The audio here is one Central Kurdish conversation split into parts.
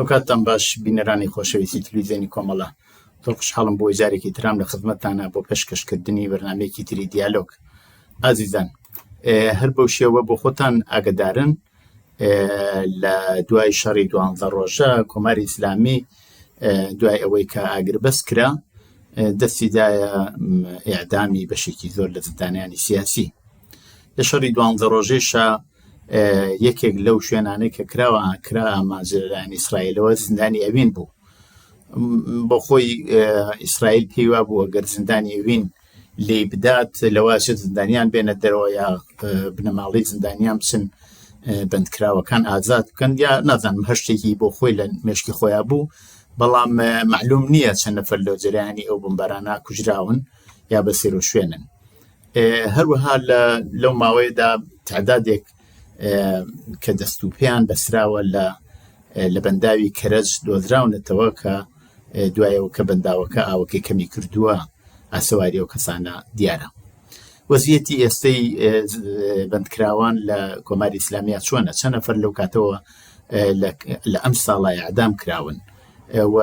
ئەوکاتتان باش بینەرانی خۆشەویستی تلویزیۆنی کۆمەڵە. زۆر خوشحاڵم بۆی جارێکی ترام لە خزمەتتانە بۆ پێشکەشکردنی بەرنامەیەکی تری دیالۆگ. ئازیزان هەر بەو شێوە بۆ خۆتان ئاگدارن لە دوای شەڕی دوانزە ڕۆژە کۆماری ئیسلامی دوای ئەوەی کە ئاگربەست کرا دەستی دایە ئیعدامی بەشێکی زۆر لە زیندانیانی سیاسی. لە شەڕی دوانزە ڕۆژەیشا یەکێک لەو شوێنانەی کە کراوە کرا ئامانج لەلایەن ئیسرائیلەوە زیندانی ئەوین بوو. بۆ خۆی ئیسرائیل پێی وابوو ئەگەر زیندانی ئەوین لێی بدات لەوە ئەچێت زیندانیان بێنە دەرەوە یا بنەماڵەی زیندانیان بچن بەندکراوەکان ئازاد بکەن یا نازانم هەر شتێکی بۆ خۆی لە مێشکی خۆیان بوو بەڵام معلوم نییە چەند نەفەر لەو جەریانی ئەو بمبارانە کوژراون یا بە سێر و شوێنن. هەروەها لە لەو ماوەیەدا تعدادێک کە دەست و پێیان بەسراوە لە لە بەنداوی کەرەج دۆزراونەتەوە کە دوایەوە کە بەنداوەکە ئاوەکەی کەمی کردووە ئاسەواری ئەو کەسانە دیارە. وەزیەتی ئێستەی بەندکراوان لە کۆماری ئیسلامییا چۆنە؟ چەند نەفەر لەو کاتەوە لە ئەم ساڵە ئیعدام کراون و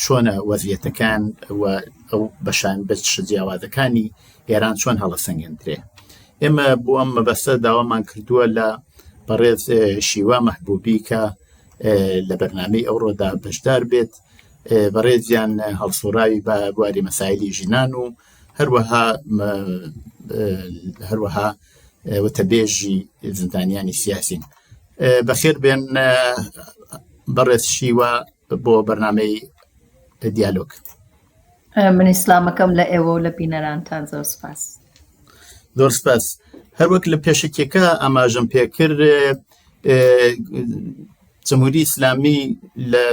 چۆنە وەزیەتەکان و ئەو بەشان بەشە جیاوازەکانی ئێران چۆن هەڵەسەنگێندرێ؟ ئێمە بۆ ئەم مەبەستە داوامان کردووە لە بەڕێز شیوا مەحبوبی کە لە بەرنامەی ئەوڕۆدا بەشدار بێت. بەڕێزیان هەڵسوڕاوی بە بواری مەسایلی ژنان و هەروەها هەروەها وتەبێژی زیندانیانی سیاسین. بەخێر بێن بەڕێز شیوا بۆ بەرنامەی دیالۆگ. من ئیسلامەکەم لە ئێوە و لە بینەرانتان زۆر سپاس. زۆر سپاس. هەروەک لە پێشەکیەکە ئاماژەم پێکرد جمهوری ئیسلامی لە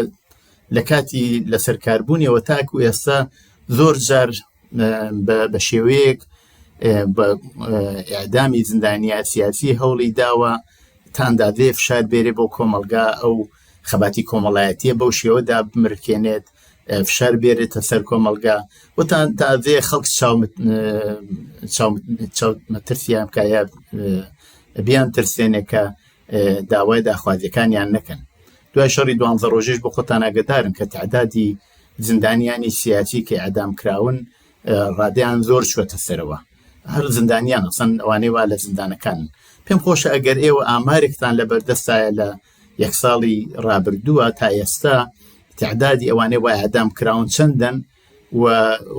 لە کاتی لەسەرکاربوونیەوە تاکو ئێستا زۆر جار بە شێوەیەک بە ئیعدامی زیندانیە سیاسی هەوڵی داوە تا ئەندازەیە فشار بێرێ بۆ کۆمەڵگا ئەو خەباتی کۆمەڵایەتیە بەو شێوەدا بمرکێنێت فشار بێرێتە سەر کۆمەڵگا و تا ئەندازەیە خەڵک چاو مەترسیان بکە یا بیان ترسێنێ کە داوای داخوازیەکانیان نەکەن. دوای شەڕی دوانزە ڕۆژیش بۆ خۆتان ئاگەدارن کە تعدادی زیندانیانی سیاسی کە ئیعدام کراون ڕادەیان زۆر چوەتە سەرەوە هەر زیندانیان ئەسەن ئەوانەی وا لە زیندانەکانن. پێم خۆشە ئەگەر ئێوە ئامارێکتان لە بەردەستایە لە یەک ساڵی ڕابردووە تا ئێستا تعدادی ئەوانەی وا ئیعدام کراون چەندن و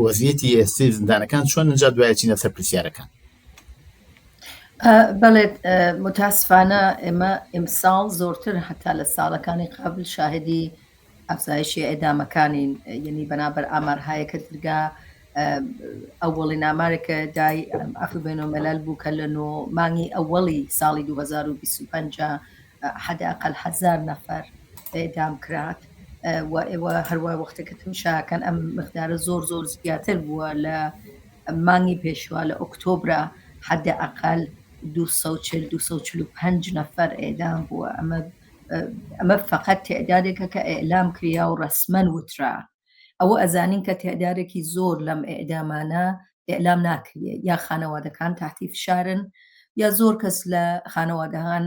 وەزیەتی ئێستەی زیندانەکان چۆنن جا دوای چینە سەر پرسیارەکان. بەڵێ متاسفانە ئێمە ئیمساڵ زۆرتر هەتا لە ساڵەکانی قبل شاهدی ئەفزایشی ئێدامەکانین یعنی بەنابەر ئامارهایەکە درگا ئەوەڵین ئامارێکە دای عەفو بەینەلمەلەل بوو کە لە نۆ مانگی ئەوەڵی ساڵی 2025 حداقل هەزار نەفەر ئێدام کرات و ئێوە هەروە وەختێکە تمشاکەن ئەم مقدارە زۆر زۆر زیاتر بووە لە مانگی پێشوا لە ئۆکتۆبرا حد اقل 240 245 نەفەر ئێدام بووە ئەمە ئەمە فقط تعدادێکە کە ئیعلام کریا و ڕەسمەن وترا ئەوە ئەزانین کە تعدادێکی زۆر لەم ئیعدامانە ئیعلام ناکرێ یا خانەوادەکان تحتی فشارن یا زۆر کەس لە خانەوادەهان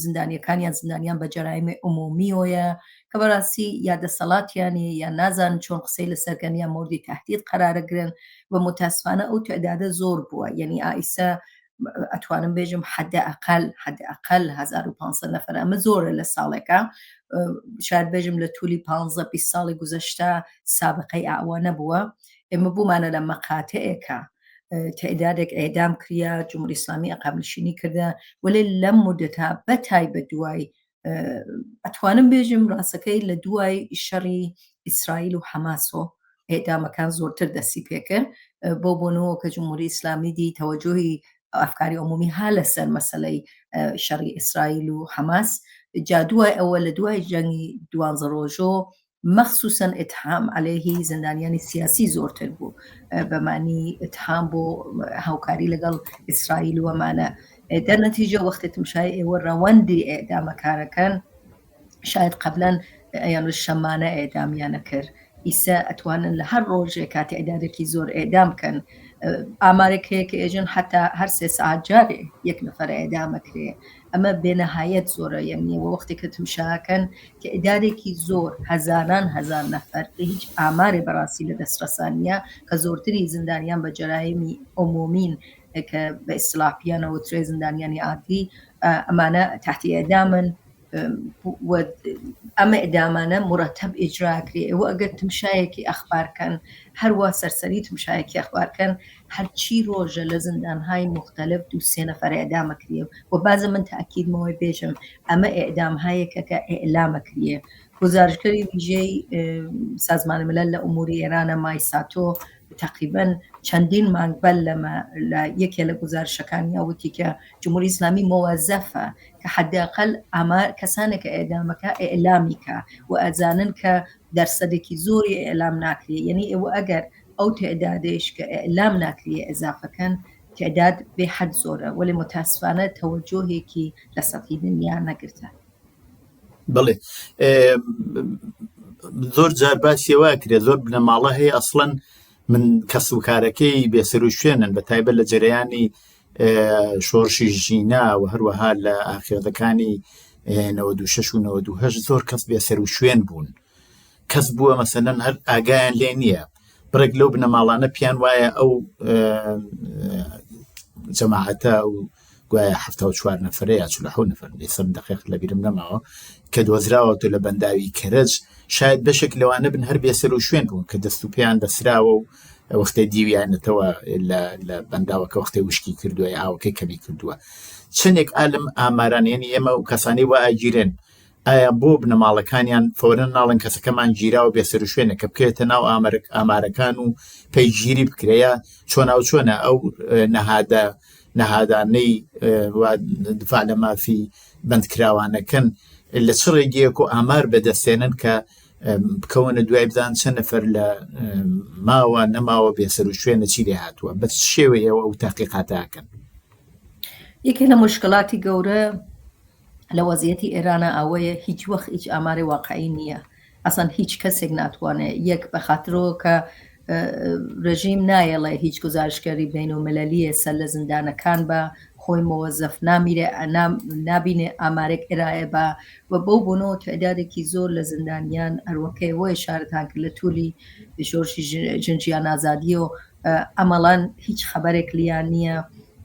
زیندانیەکان یان زیندانیان بە جەرایمی عمومیەوەیە کە بەڕاستی یا دەسەڵاتیانی یا نازانن چۆن قسەی لەسەرکەن یا مۆردی تهدید قەرارەگرن و متاسفانە ئەو تعدادە زۆر بووە یعنی ئایسە ئەتوانم بێژم حد اقل حد اقل 1500 نەفەر ئەمە زۆرە لە ساڵێکە شاید بێژم لە تولی 15 20 ساڵی گوزەشتە سابقەی ئاوا نەبووە ئێمە بوومانە لە مەقاتەیەکە تعدادێک ئێدام کریا جمهوری ئیسلامی عقاب نشینی کردە وەلێ لەم مدەتا بە تایبەت دوای ئەتوانم بێژم ڕاستەکەی لە دوای شەڕی ئیسرائیل و حەماسۆ ئێدامەکان زۆرتر دەستی پێکرد بۆ بۆنەوە کە جمهوری ئیسلامی دی تەوەجۆهی ئەفکاری عمومی ها لەسەر مەسەلەی شەڕی ئیسرائیل و حەماس جا دوای ئەوە لە دوای جەنگی دوانزە ڕۆژۆ مەخسوسەن ئیتهام عەلەیهی زیندانیانی سیاسی زۆرتر بوو بە مانی ئیتهام بۆ هاوکاری لەگەڵ ئیسرائیل و ئەمانە دەرنەتیجە وەختێ تمشای ئێوە ڕەوەندی ئێدامەکارەکەن شاید قبلەن ئەیان شەمانە ئێدامیانە کرد. ئیسە ئەتوانن لە هەر ڕۆژێکا تیعدادێکی زۆر ئێدام کەن. ئامارێک هەیە کە ئێژن حەتا هەر سێ سەعات جارێ یەک نەفەر ئێدام ئەکرێ. ئەمە بێنەهایەت زۆرە یەنی وە وەختێ کە تمشاکەن تیعدادێکی زۆر هەزاران هەزار نەفەر کە هیچ ئامارێ بەڕاستی لە دەستڕەسا نییە کە زۆرتری زیندانیان بە جەرایمی عمومین کە بە ئیستلاح پیانە وترێ زیندانیانی عادی ئەمانە تحتی ئێدامن و ئەمە ئیدامانە مرتب ئیجرا کرێ و ئەگەر تمشایەکی ئەخبار کەن هەروە سەرسەری تمشایەکی ئەخبار کەن هەرچی ڕۆژە لە زیندانهای مختلف دوو سێ نەفەر ئێدامە کریە و بازە من تاکیدمەوەی بێژم ئەمە ئێدام هایەکە کە ئێلامە کریە گزارشگەری ویژەی سازمان ملل لە ئوموری ئێرانە مایساتۆ تقریبا چەندین مانگ بەر لەمە لە یەکێ لە گزارشەکانیا وتی کە جمهوری ئیسلامی مۆوەزەفە کە حداقل ئامار کەسانێک کە ئێدامەکە ئێلامی کە و ئەزانن کە دەرسەدێکی زۆری ئێلام ناکرێ یعنی ئێوە ئەگەر ئەو تعدادێش کە ئێلام ناکرێ ئەزافەکەن تعداد بێ حەد زۆرە وەلێ متاسفانە تەوەجۆهێکی لە سەتحی دنیا نەگرتە. بەڵێ زۆر جار باسی ئەوە کرێ زۆر بنەماڵە هەیە ئەسڵەن من کەس و کارەکەی بێسەر و شوێنن بە تایبەت لە جەرەیانی شۆڕشی ژینا و هەروەها لە ئاخێزەکانی 96 و 98 زۆر کەس بێسەر و شوێن بوون کەس بووە مەسەلەن هەر ئاگایان لێ نییە بڕێک لەو بنەماڵانە پیان وایە ئەو جەماعەتە و گوایە 74 نەفرە یا 47 نەفر ئێستا من دقیق لە بیرم نەماوە کە دۆزراوەتە لە بەنداوی کەرەج شاید بەشێک لەوانە بن هەر بێسەر و شوێن بوون کە دەست و پێیان بەسراوە و وەختێ دیویانەتەوە لە بەنداوەکە وەختێ وشکی کردووە یا ئاوەکەی کەمی کردووە چەندێک ئالم ئاماران یعنی ئێمە و کەسانی وا ئەگیرێن ئایا بۆ بنەماڵەکانیان فەورەن ناڵێن کەسەکەمان گیراوە بێسەروشوێنە کە بکەوێتە ناو ئامارەکان و پەیگیری بکرێ یا چۆناوچۆنە ئەو نەهادە نەهادانەی دفاع لە مافی بەندکراوانەکەن لە چ ڕێگەیەک و ئامار بەدەستێنن کە بکەونە دوای بزان چەند نەفەر لە ماوە نەماوە بێسەروشوێنە چی لێ هاتووە بە شێوەیەوە ئەو تاقیقاتاکەن یەکێ لە مشکلاتی گەورە لە وەزیەتی ئێرانە ئەوەیە هیچ وەخت هیچ ئاماری واقعی نییە ئەسان هیچ کەسێک ناتوانێت یەک بە خاترەوە کە رژیم نایەڵێ هیچ گزارشگەری بین و مللیە سەر لە زیندانەکان بە خۆی مۆوەزەف نامیرێ نابینێ ئامارێک ئرایە بە و بەو بۆنەوە تعدادێکی زۆر لە زیندانیان هەروەکەی وە شارتان کرد لە تولی شۆرشی ژن ژیان ئازادی و عەمەڵەن هیچ خەبەرێک لیان نییە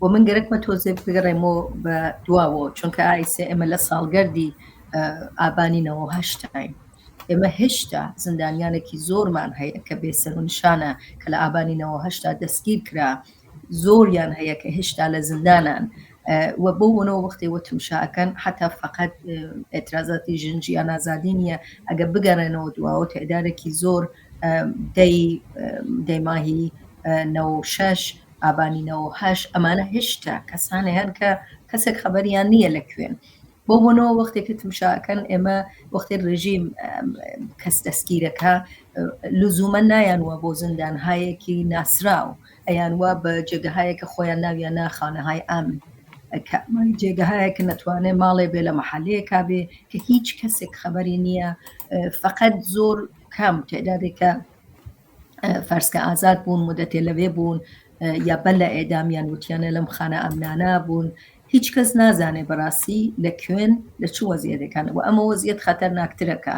و من گەرەکمە تۆزێ بگەڕێمەوە بە دواوە چونکە ئایسێ ئێمە لە ساڵگەردی ئابانی نەوە هەشتاین ئێمە هێشتا زیندانیانێکی زۆرمان هەیە کە بێسەر و نیشانە کە لە ئابانی نەوە هەشتا دەستگیر کرا زۆریان هەیە کە هێشتا لە زیندانان و بۆ وەنەوە وەختێ وە تمشاکەن حتا فقط ئەترازاتی ژن ژیان ئازادی نییە ئەگە بگەڕێنەوە دواوە تعدادێکی زۆر دەی دەی ماهی 96 ئابانی 98 ئەمانە هێشتا کەسانە هەن کە کەسێک خەبەریان نییە لە کوێن بۆ بۆنەوە وەختێک کە تمشاکەن ئێمە وەختێ ڕژیم کەس دەستگیرەکە لزومە نایان وە بۆ زیندانهایەکی ناسراو ئەیان وا بە جێگەهایەکە خۆیان ناویان نا خانەهای ئامن کە جێگەهایە کە نەتوانێت ماڵێ بێ لە مەحلەیەکا بێ کە هیچ کەسێک خەبەری نییە فقط زۆر کەم تعدادێکە فەرسکە ئازاد بوون مدەتێ لەوێ بوون یا بەر لە ئێدامیان وتیانە لەم خانە ئەمنانە بوون هیچ کەس نازانێ بەڕاستی لە کوێن لە چ وەزیەتێکان و ئەمە وەزیەت خەتەرناکترەکە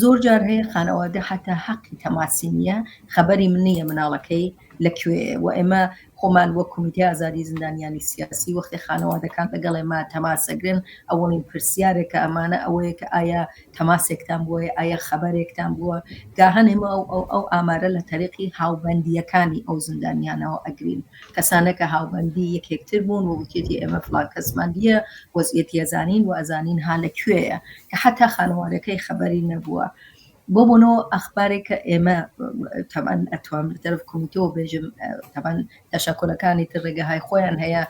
زۆر جار هەیە خانەوادە حتا حەقی تەماسی نییە خەبەری من نییە مناڵەکەی لە کوێ و ئێمە خۆمان وەک کومیتەی ئازادی زیندانیانی سیاسی وەختی خانەوادەکان لەگەڵ ئێمە تەماسەگرن ئەوەڵین پرسیارێک کە ئەمانە ئەوەیە کە ئایا تەماسێکتان بووە ئایا خەبەرێکتان بووە گاهەن ئێمە ئەو ئەو ئەو ئامارە لە تەریقی هاوبەندییەکانی ئەو زیندانیانەوە ئەگرین کەسانە کە هاوبەندی یەکێکتر بوون و وتێتی ئێمە فڵان کەسمان دییە وەزعیەتی ئەزانین و ئەزانین ها لە کوێیە کە حەتا خانەوادەکەی خەبەری نەبووە بۆ بۆنەوە ئەخبارێک کە ئێمە تەبعەن ئەتوام لە تەرەف کۆمیتەوە بێژم تەبعەن تەشەکۆلەکانی تر ڕێگەهای خۆیان هەیە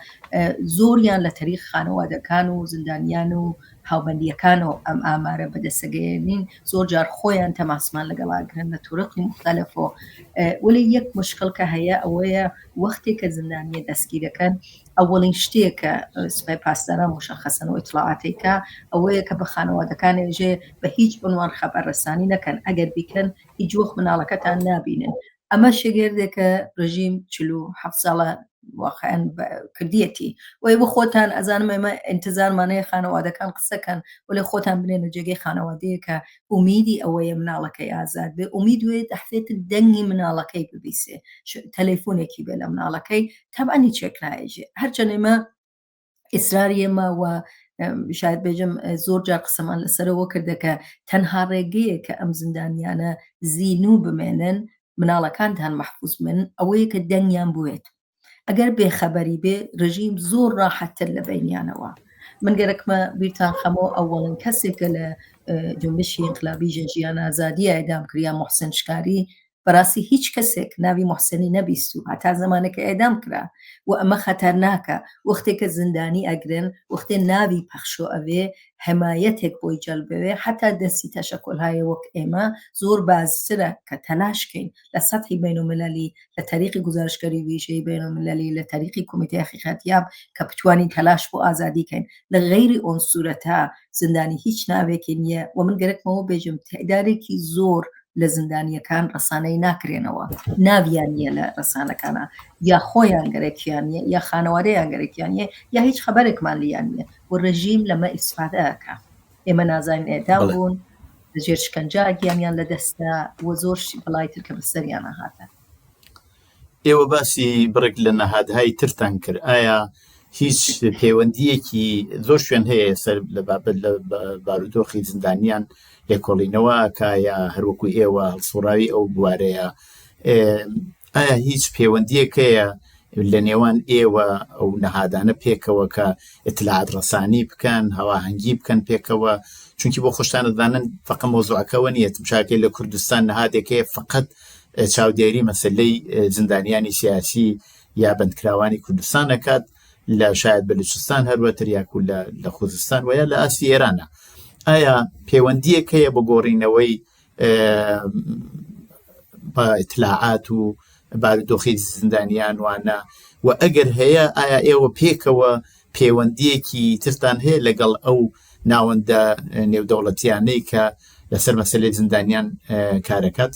زۆریان لە تەریق خانەوادەکان و زیندانیان و هاوبەندییەکانەوە ئەم ئامارە بەدەسەگەیەنین، زۆر جار خۆیان تەماسمان لەگەڵ ئەگرن لە تورقی موختەلەفۆ. وەلێ یەک مشکڵ کە هەیە ئەوەیە وەختێ کە زندانیە دەستگیرەکەن ئەوەڵین شتێ کە سپای پاسداران موشەخەسەن و ئیتڵاعاتێ کە ئەوەیە کە بە خانەوادەکان ئێژێ بە هیچ عنوان خەبەررەسانی نەکەن، ئەگەر بیکەن هیچ وەخت مناڵەکەتان نابینن. ئەمە شێگردێکە ڕژیم 47 ساڵە واقعا کردیەتی و ئێوە خۆتان ئەزانم ئێمە ئینتزارمان هەیە خانەوادەکان قسەکەن وەلێ خۆتان بنێنە جێگەی خانەوادەیە کە ئومیدی ئەوەیە مناڵەکەی ئازاد بێ ئومید وێ دەحفێت دەنگی مناڵەکەی ببیسێ تەلەفۆنێکی بێ لە مناڵەکەی تەبعەن هیچێک نایژێ هەرچەند ئێمە ئیسراری ئێمە و شاید بێژم زۆر جار قسەمان لەسەرەوە کردە کە تەنها ڕێگەیە کە ئەم زیندانیانە زینوو بمێنن مناڵەکانتان مەحفوز بمێنن ئەوەیە کە دەنگیان بوێت ئەگەر بێخەبەری بێ ڕژیم زۆر ڕاحەتتر لە بینیانەوە من گەرەکمە بیرتان خەمەوە ئەوەڵین کەسێکە لە جنبشی ئینقلابی ژن ژیان ئازادی ئێدام کریا محسن شکاری بەڕاستی هیچ کەسێک ناوی موحسنی نەبیستوو هەتا زەمانێک کە ئێدام کرا و ئەمە خەتەرناکە وەختێ کە زیندانی ئەگرن وەختێ ناوی پەخشۆ ئەوێ حمایەتێک بۆی جەلب بوێ حەتا دەستی تەشەکۆلهای وەک ئێمە زۆر بازترە کە تەلاش کەین لە سەتحی بەینۆملەلی لە تەریقی گوزارشگەری ویژەی بەینۆملەلی لە تەریقی کۆمیتەی حەقیقەتیاب کە بتوانین تەلاش بۆ ئازادی کەین لە غەیری ئۆن سورەتا زیندانی هیچ ناوێکی نییە و من گەرەکمەوە بێژم تعدادێکی زۆر لە زیندانیەکان ڕسانەی ناکرێنەوە ناویان نییە لە ڕسانەکانە یا خۆیان گەرەکیان نیە یا خانەوادەیان گەرەکیان نیە یا هیچ خەبەرێکمان لیان نییە و ڕژیم لەمە ئیسفادە ئەکا ئێمە نازانین ئێدام بوون لەژێر شکەنجە گیانیان لەدەستدا و زۆر شتی بەڵای تر کە بەسەریانە هاتە. ئێوە باسی بڕێک لە نەهادهای ترتان کرد ئایا هیچ پەیوەندیەکی زۆر شوێن هەیە سەر لە بابەت لە بارودۆخی زیندانیان لێکۆڵینەوە کا یا هەروەکو ئێوە هەڵسوڕاوی ئەو بوارەیە ئایا هیچ پەیوەندیەک هەیە لە نێوان ئێوە ئەو نەهادانە پێکەوە کە ئیتلاعات ڕەسانی بکەن هەواهەنگی بکەن پێکەوە چونکی بۆ خۆشتان دەزانن فەقە مۆزوعەکەەوە نییە تمشاکەی لە کوردستان نەهادێک هەیە فقط چاودێری مەسلەی زیندانیانی سیاسی یا بەندکراوانی کوردستان ئەکات لە شاید بەلوچستان هەروەتر یاکو لە لە خوزستان وە یا لە ئاستی ئێرانە ئایا پەیوەندیەک هەیە بۆ گۆڕینەوەی بە ئیتلاعات و بارودۆخی زیندانیان وانە و ئەگەر هەیە ئایا ئێوە پێکەوە پەیوەندیەکی ترتان هەیە لەگەڵ ئەو ناوەندە نێودەوڵەتیانەی کە لەسەر مەسەلەی زیندانیان کارەکات؟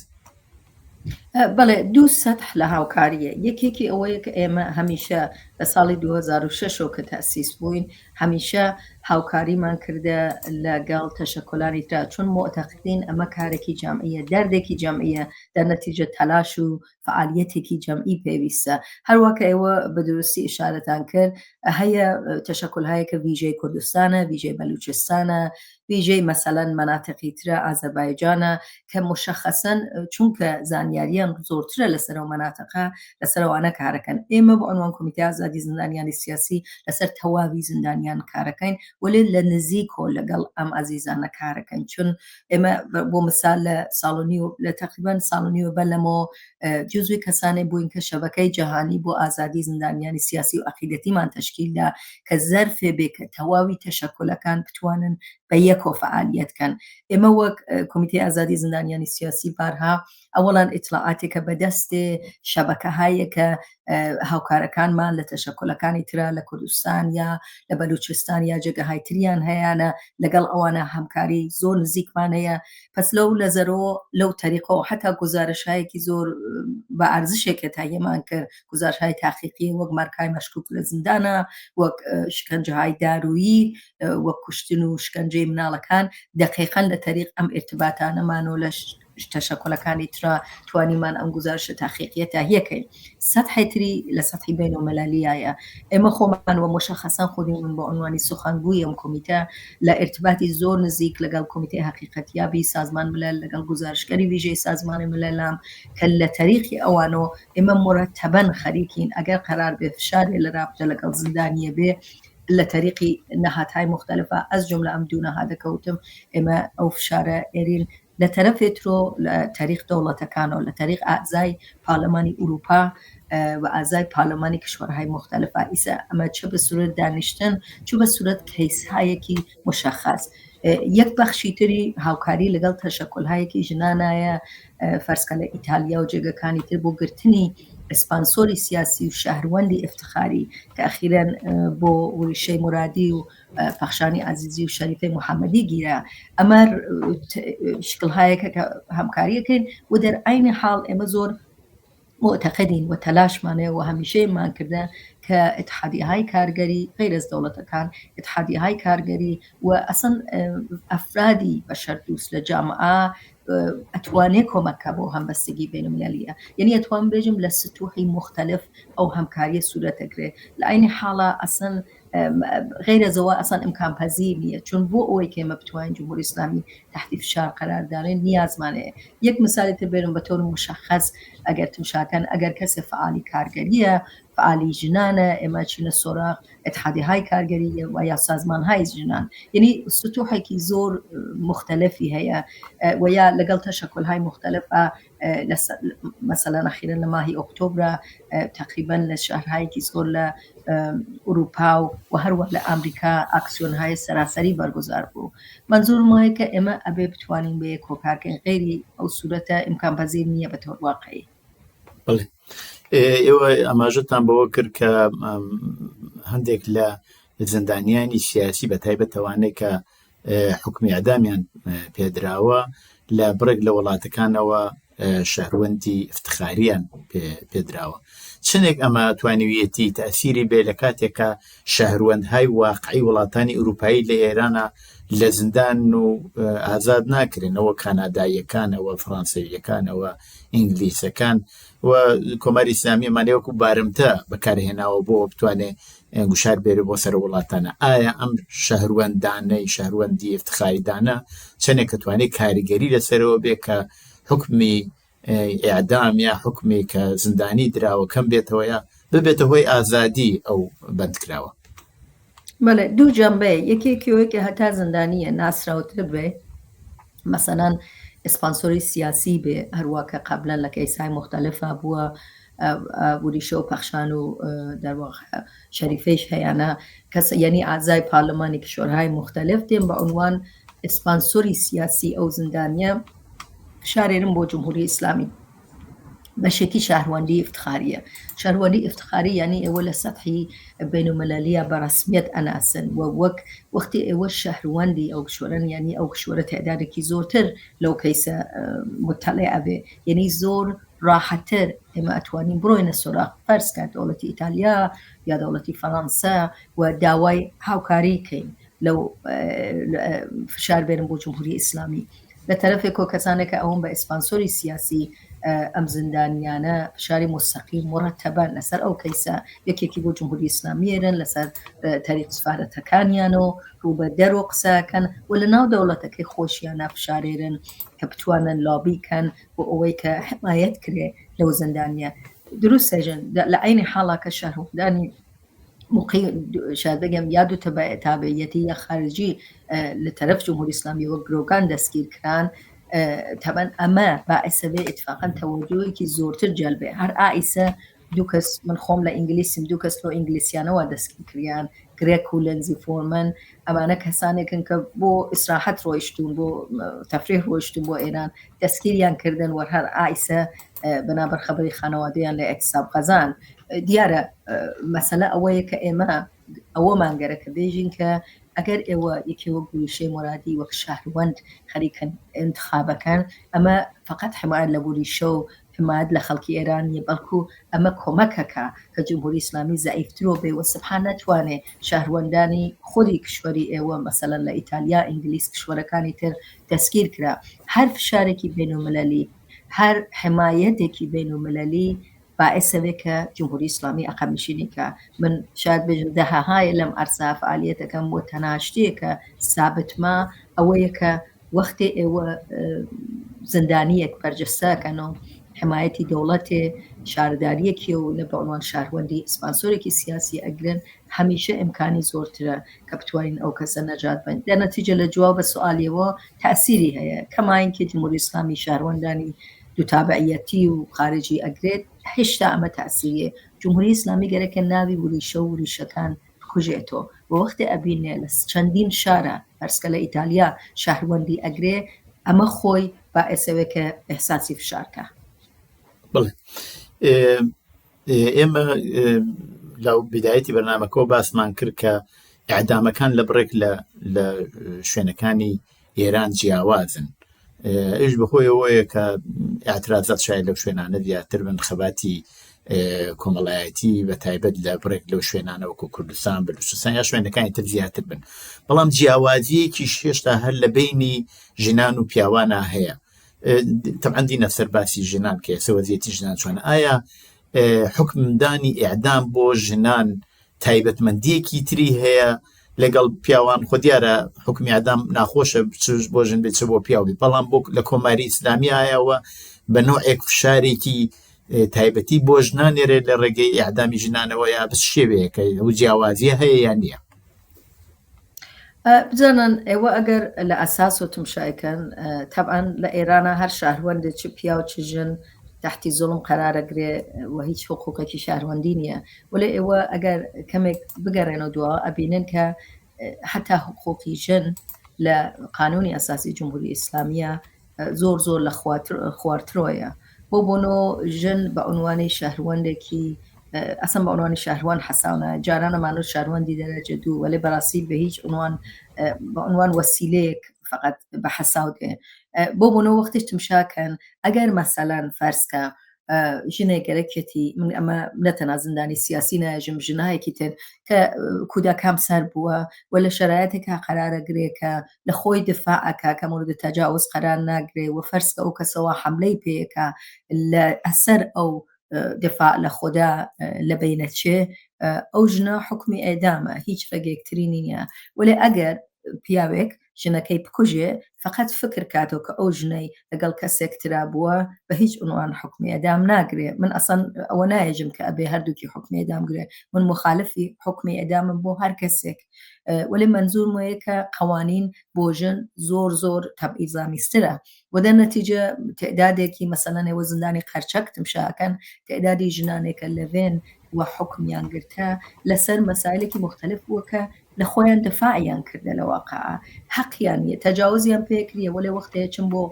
بەڵێ دوو سەتح لە هاوکاریە یەکێکی ئەوەیە کە ئێمە هەمیشە لە ساڵی 2006 کە تەسیس بووین هەمیشە هاوکاریمان کردە لەگەڵ تەشەکۆلانی ترا چون موعتەقدین ئەمە کارێکی جەمعیە دەردێکی جەمعیە دەرنەتیجە تەلاش و فعالیەتێکی جەمعی پێویستە هەروە کە ئێوە بە دروستی ئشارەتان کرد هەیە تەشەکل هەیە کە ویژەی کوردستانە ویژەی بەلوچستانە ویژەی مەسەلەن مەناتقی ترە ئازەربایجانە کە مشەخەسەن چونکە زانیاریان زۆرترە لەسەر ئەو مەناتقە لەسەر ئەوانە کارەکەن ئێمە بە عنوان کۆمیتەی ئازادی زیندانیانی سیاسی لەسەر تەواوی زیندانیان کارەکەین وەلێ لە نزیکۆ لەگەڵ ئەم ئازیزانە کارەکەن چون ئێمە بۆ مثال لە ساڵ و نیو لە تقریبا ساڵ و نیوە بەر لەمەوە جزوی کەسانێک بووین کە شەبەکەی جەهانی بۆ ئازادی زیندانیانی سیاسی و عەقیدەتیمان تەشکیل دا کە زەرفێ بێ کە تەواوی تەشەکولەکان بتوانن بە یەکۆ فعالیت کەن ئێمە وەک کۆمیتەی ئازادی زیندانیانی سیاسی بارها ئەوەڵان ئیتلاعاتێکە بەدەستێ شەبەکەهایە کە هاوکارەکانمان لە تەشەکولەکانی ترا لە کوردستان یا لە بەلوچستان یا جێگەهای تریان هەیانە لەگەڵ ئەوانە هەمکاری زۆر نزیکمان هەیە پس لەو نەزەرۆ لەو تەریقەوە حتا گوزارشهایەکی زۆر بە ئەرزشێکە تاهیەمان کرد گوزارشهای تاقیقی وەک مارکای مەشکوک لە زیندانە وەک شکەنجەهای دارویی وەک کوشتن و شکەنجەی مناڵەکان دقیقا لە تەریق ئەم ئرتباتانەمان و لە تەشەکۆلەکانی ترا توانیمان ئەم گوزارشە تاقیقیە تاهیە کەین. سەتحی تری لە سەتحی بەینۆمەلالیایە ئێمە خۆمان و مشەخەسەن خودی من بە عنوانی سوخەنگوی ئەم کۆمیتە لە ئرتباتی زۆر نزیک لەگەڵ کۆمیتەی حەقیقەتیابی سازمان ملل لەگەڵ گوزارشگەری ویژەی سازمان مللام کە لە تەریقی ئەوانۆ ئێمە مورەتەبەن خەریکین ئەگەر قەرار بێ فشارێ لە رابتە لەگەڵ زیندانیە بێ لە تەریقی نەهادهای موختەلفە ئەز جوملە ئەم دوو نەهادە کەوتم ئێمە ئەو فشارە ئێرین. لە تەرەفێ ترۆ لە تەریق دەوڵەتەکانەوە لە تەریق ئەعزای پارلمانی ئوروپا و ئەعزای پارلمانی کشوەرهای موختەلفە ئیسە ئەمە چ بە سورەت دانیشتن چ بە سورەت کەیسهایەکی مشخص یەک بەخشی تری هاوکاری لەگەڵ تەشەکولهایەکی ژنانایە فەرزکە لە ئیتالیا و جێگەکانی تر بۆ گرتنی ئسپانسۆری سیاسی و شەهروەندی ئفتخاری کە ئەخیرەن بۆ وریشەی مورادی و پەخشانی عەزیزی و شەریفەی محەممەدی گیرا. ئەمە شکڵهایەکە کە هەمکاریەکەین و دەر عەینی حاڵ ئێمە زۆر معتەقدین و تەلاشمان هەیە و هەمیشەیمان کردە کە اتحادیەهای کارگەری غیر از دەوڵەتەکان اتحادیەهای کارگەری و ئەسڵ ئەفرادی بەشەردوست لە جامعە ئەتوانێ کۆمەک کا بۆ هەمبەستگی بەینولملەلیە یەنی ئەتوانم بێژم لە سطوحی موختەلف ئەو هەمکاریە سورەت ئەگرێ لە عەینی حاڵا ئەسڵ غەیرە زەوە ئەسڵەن ئیمکان پەزیر نییە چون بۆ ئەوەی کە ئێمە بتوانین جمهوری ئیسلامی تحتی فشار قەرار دانێن نیازمان هەیە یەک مثالی تر بێنم بە تۆر مشخص ئەگەر تمشاکەن ئەگەر کەسێ فعالی کارگەریە فعالی ژنانە ئێمە چینە سۆراغ اتحادی های کارگەری و یا سازمان های ژنان یعنی سطوحێکی زۆر مختلفی هەیە و یا لەگەڵ تەشەکل های مختلفە مەسەلەن ئەخیرەن لە ماهی ئۆکتۆبرا تەقریبەن لە شەهرهایەکی زۆر لە ئوروپا و و هەروە لە ئامریکا ئاکسیۆنهای سەراسەری بەرگوزار بوو. مەنزوورم وایە کە ئێمە ئەبێ بتوانین بە یەکەوە کار کەین غەیری ئەو سوورەتە ئیمکانپەزیر نییە بە تەور واقعی. بەڵێ ئێوە ئاماژەتان بەوە کرد کە هەندێک لە زیندانیانی سیاسی بە تایبەت ئەوانەی کە حوکمی ئیعدامیان پێدراوە لە بڕێک لە وڵاتەکانەوە شەهروەندی ئفتخاریان پێدراوە چنێک ئەمە توانیویەتی تەسیری بێ لە کاتێکە شەهروەندهای واقعی وڵاتانی ئەوروپایی لە ئێرانە لە زیندان و ئازاد ناکرێنەوە کاناداییەکانەوە فڕانسەویەکانەوە ئینگلیسەکان و کۆماری ئیسلامی ئەمانەی وەکو بارمتە بەکارهێناوە بۆ بتوانێ گوشار بێرێ بۆ سەر وڵاتانە ئایا ئەم شەهروەندانەی شەهروەندی ئفتخاریدانە چەندێک کە توانێت کاریگەری لەسەرەوە بێ کە حکمی ئیعدام یا حکمی کە زیندانی دراوە کەم بێتەوە یا ببێتە هۆی ئازادی ئەو بەندکراوە؟ بەڵێ دوو جەنبەیە یەکێکی ئەوەی کە هەتا زیندانیە ناسراوتر بێ مەسەلەن ئسپانسۆری سیاسی بێ هەروە کە قبلەن لە کەیسای مختلفە بووە وریشە و پەخشان و دەرواقع شەریفەیش هەیانە کەس یعنی ئازای پارلمانی کشوەرهای مختلف دێن بە عنوان ئسپانسۆری سیاسی ئەو زیندانیە فشارێنن بۆ جمهوری ئیسلامی بەشێکی شەهروەندی ئیفتخاریە. شەهروەندی ئیفتخاری یانی ئێوە لە سەتحی بەینولملەلیە بە ڕەسمیەت ئەناسن و وەک وەختی ئێوە شەهروەندی ئەو کشوەرەن یانی ئەو کشوەرە تەعدادێکی زۆرتر لەو کەیسە متەڵێ ئەبێ یعنی زۆر ڕاحەتر ئێمە ئەتوانین بڕۆینە سۆراغ فەرز کە دەوڵەتی ئیتالیا یا دەوڵەتی فەڕەنسە و داوای هاوکاری کەین لەو فشار بێنن بۆ جمهوری ئیسلامی لە تەرەفێکۆ کەسانێک کە ئەوم بە ئیسپانسۆری سیاسی ئەم زیندانیانە فشاری مستەقیم مڕەتەبەن لەسەر ئەو کەیسە یەکێکی بۆ جمهوری ئیسلامی ئێرن لەسەر تەریق سفارەتەکانیان و ڕووبە دەرۆ قسەکەن و لە ناو دەوڵەتەکەی خۆشیانە فشارێرن کە بتوانن لابی کەن بۆ ئەوەی کە حمایەت کرێ لەو زیندانیە دروستە ژن لە عینی حاڵا کە شەهروەندانی مقیم شاید بگم یا دو تابعیتی یا خارجی لە طرف جمهوری اسلامی وەک گرۆکان دەستگیر کران تەبەن ئەمە باعث بێ اتفاقا تەوەجۆیەکی زۆرتر جەلبێ هەر ئایسە دوو کەس من خۆم لە ئینگلیسم دوو کەس لۆ ئینگلیسیانەوە دەستگیر کریان گرێک و لەنزی فۆرمن ئەمانە کەسانێکن کە بۆ ئیسراحەت ڕۆیشتون بۆ تەفریح ڕۆیشتون بۆ ئێران دەستگیریان کردن وەر هەر ئایسە بەنابەر خەبەری خانەوادەیان لە ئەتساب غەزان دیارە مەسەلە ئەوەیە کە ئێمە ئەوەمان گەرەکە بێژین کە ئەگەر ئێوە یەکێ وەک گوریشەی مۆرادی وەک شەهروەند خەریکن ئینتخابەکەن ئەمە فقط حمایەت لە گوریشە و حمایەت لە خەڵکی ئێران نیە بەڵکو ئەمە کۆمەکەکە کە جمهوری ئیسلامی زەعیفترۆ بێ و سبحان نەتوانێ شەهروەندانی خودی کشوەری ئێوە مەسەلەن لە ئیتالیا ئینگلیس کشوەرەکانی تر دەستگیر کرا هەر فشارێکی بەینولملەلی هەر حمایەتێکی بەینولملەلی باعث ئەبێ کە جمهوری ئیسلامی عەقەب نشینی کا من شاید بێژم دەهەهایە لەم عەرسە فعالیەتەکەم بۆ تەنها شتێ کە سابت ما ئەوەیە کە وەختێ ئێوە زیندانیەک بەرجەستەکەن و. حمایەتی دەوڵەتێ شارداریەکێ و نە بە عنوان شاروەندی ئسپانسۆرێکی سیاسی ئەگرن هەمیشە ئیمکانی زۆرترە کە بتوانین ئەو کەسە نەجات بەین. دەر نەتیجە لە جواو بە سوئالیەوە تاسیری هەیە کەماین کە جمهوری ئیسلامی شاروەندانی دو تابعیەتی و خارجی ئەگرێت هێشتا ئەمە تاسیریە جمهوری ئیسلامی گەرەکە ناوی وریشە و وریشەکان بکوژێتۆ و وەختێ ئەبینێ لە چەندین شارە فەرزکە لە ئیتالیا شەهروەندی ئەگرێ ئەمە خۆی بائێسەوێ کە ئێحساسی فشار کا. بەڵێ ئێمە لە بیدایەتی بەرنامەکەەوە باسمان کرد کە ئەعدامەکان لە بڕێک لە لە شوێنەکانی ئێران جیاوازن ئەویش بەهۆیەوەیە کە ئاعترازات شاید لەو شوێنانە زیاتر بن خەباتی کۆمەڵایەتی بە تایبەت لە بڕێک لەو شوێنانە وەکو کوردستان بلوچستان یا شوێنەکانی تر زیاتر بن بەڵام جیاوازیەکی هێشتا هەر لە بینی ژنان و پیاوانە هەیە تەبعەن دینە سەر باسی ژنان کە ئێستا وەزیەتی ژنان چۆن ئایا حکمدانی ئیعدام بۆ ژنان تایبەتمەندیەکی تری هەیە لەگەڵ پیاوان خۆ دیارە حکمی ئەدام ناخۆشە چش بۆ ژن بێت چ بۆ پیاو بێت بەڵام بۆ لە کۆماری ئیسلامی ئایەوە بە نوعێک فشارێکی تایبەتی بۆ ژنان نێرێت لە ڕێگەی ئەعدامی ژنانەوە یا بچ شێوەیەکە ئەو جیاوازیە هەیە یان نییە بزانن ئێوە ئەگەر لە ئەساس و تمشایکەن تەبعەن لە ئێرانە هەر شەهروەندێ چ پیاو چ ژن تەحتی زوڵم قەرارەگرێ و هیچ حقوقێکی شەهروەندی نییە وەلێ ئێوە ئەگەر کەمێک بگەڕێنەوە دواوە ئەبینن کە حتا حقوقی ژن لە قانونی ئەساسی جمهوری ئیسلامیە زۆر زۆر لە خوارترۆیە بۆ بۆنۆ ژن بە عنوانی شەهروەندێکی ئەسم بە عنوانی شەهروان حەساونە جارانە مانۆ شەهروەندی دەرەجە دوو وەلێ بەڕاستی بە هیچ عنوان بە عنوان وەسیلەیەک فقط بە حەساو دێ بۆ بۆنۆ وەختیش تمشاکەن ئەگەر مەسەلەن فەرزکە ژنێک گەرەکێتی من ئەمە نەتەنا زیندانی سیاسی نایژم ژنایەکی تر کە کوداکام سەر بووە و لە شەرایەتێکا قەرارە گرێ کە لە خۆی دفاع ئەکا کە مورد تەجاوز قەرار ناگرێ و فەرز کە ئەو کەسەوە حەملەی پێ ئەکا لە ئەسەر ئەو دفاع لە خۆدا لە بەینەچێ ئەو ژنە حوکمی ئێدامە هیچ ڕێگەیەکتری نییە وەلێ ئەگەر پیاوێک ژنەکەی بکوژێ فەقەت فکر کاتەوە کە ئەو ژنەی لەگەڵ کەسێک ترا بووە بە هیچ عنوان حوکمی ئێدام ناگرێ من ئەسڵەن ئەوە نایەژم کە ئەبێ هەردووکی حوکمی ئێدام گرێ من مخالفی حوکمی ئێدامم بۆ هەر کەسێک وەلێ مەنزورم وەیە کە قەوانین بۆ ژن زۆر زۆر تەبعیزامیزترە و دەر نەتیجە تعدادێکی مەسەلەن ئێوە زیندانی قەرچەک تمشاکەن تعدادی ژنانێکە لەوێن و حوکمیان گرتە لەسەر مەسایلێکی مختلف بووە کە لە خۆیان دفاعیان کردە لە واقع حەقیان نیە تەجاوزیان پێکریە وەلێ وەختێ چم بۆ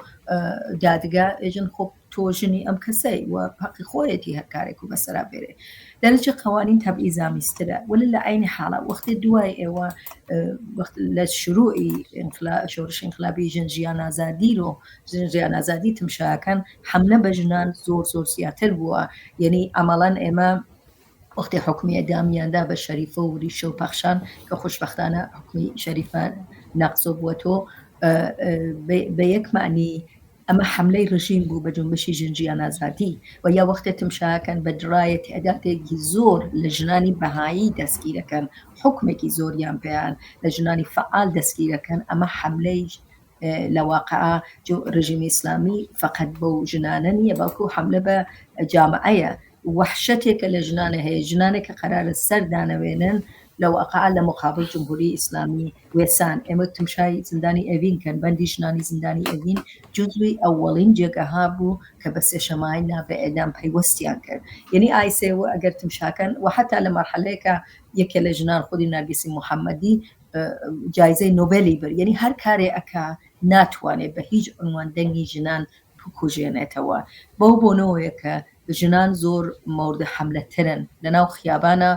دادگا ئێژن خۆ تۆ ژنی ئەم کەسەی و حەقی خۆیەتی هەر کارێک و بەسەرا بێرێ دەرەچە قوانین تەبعیزامیزترە وەلێ لە عینی حاڵە وەختێ دوای ئێوە وەخت لە شروعی شۆرش انقلابی ژن ژیان ئازادی رو ژن ژیان ئازادی تمشاکەن حملە بە ژنان زۆر زۆر زیاتر بووە یعنی عملەن ئێمە وەختی حوکمی ئیعدامیان دا بە شەریفە و ریشە و پەخشان کە خۆشبەختانە حوکمی شەریفە نەقزۆ بووە تۆ بە یەک معنی ئەمە حملەی ڕژیم بوو بە جنبشی ژن ژیان ئازادی و یا وەختێ تمشاکەن بە درایە تعدادێکی زۆر لە ژنانی بەهایی دەستگیرەکەن حکمێکی زۆریان پێیان لە ژنانی فعال دەستگیرەکەن ئەمە حملەی لە واقعا ڕژیمی ئیسلامی فقط بەو ژنانە نییە بەڵکو حملە بە جامعەیە وەحشەتێکە لە ژنانە هەیە ژنانێک کە قەرارە سەر دانەوێنن لە واقعا لە مقابل جمهوری ئیسلامی وێسان ئێمە تمشای زیندانی ئەڤین کەن بەندی ژنانی زیندانی ئەڤین جزوی ئەوەڵین جێگەها بوو کە بە سێشەمای نا بە ئێدام پەیوەستیان کرد یعنی ئایسێ و ئەگەر تمشاکەن و حتا لە مەرحەلەیەکە یەکێ لە ژنان خودی نرگسی محەممەدی جایزەی نۆبێلی بر یعنی هەر کارێ ئەکا ناتوانێت بە هیچ عنوان دەنگی ژنان بکوژێنێتەوە بەو بۆنەوەیە کە ژنان زۆر مورد حملە ترن لە ناو خیابانە